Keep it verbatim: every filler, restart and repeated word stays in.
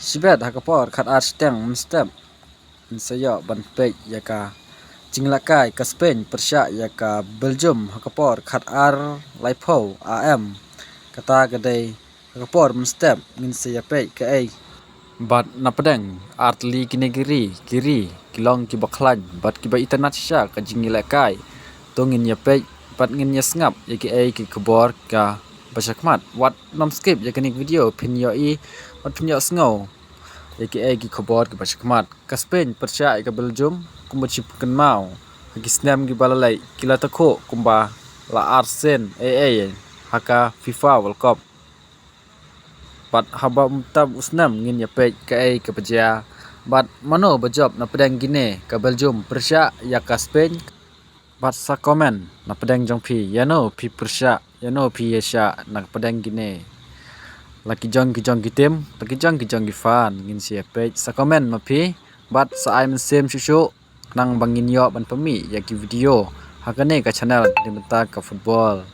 Shibit ha ka por khat ar shiteng mynstep ngin sa ïoh ban peit ïa ka jingïalehkai ka Spain pyrshah ïa ka Belgium ha ka por khat ar laiphew AM. Kata ka dei ha ka por mynstep ngin sa ïa peit kaei. Bad na pdeng artylli kine ki ri, ki ri ki long kiba khlaiñ bad kiba itynnad shisha ka jingïalehkai. To ngin ïa peit bad ngin ïa sngap ïa kiei ki khubor kiba shakhmat. Wat nym skip ïa kane ka video, phin ïohi bad phin ïohsngew ïa kiei ki khubor kiba shakhmat. Ka Spain pyrshah ïa ka Belgium kumba shu pynkynmaw ha ki snem kiba la leit, ki la takhuh kumba la ar sien eiei ha ka FIFA World Cup. Bad haba mynta u snem ngin ïa peit kaei kaba jia bad mano ba jop na pdeng kine. Ka Belgium pyrshah ïa ka Spain. Bad sa comment na pdeng jong phi, ïano phi pyrshah, ïano phi ïa shah na pdeng kine. La ki jong ki jong ki team, la ki jong ki jong ki fan, ngin sa ïa peit. Sa comment ma phi bad sa ai mynsiem shuh shuh khnang ba ngin ïoh ban pynmih ïa ki video ha kane ka channel na bynta ka football.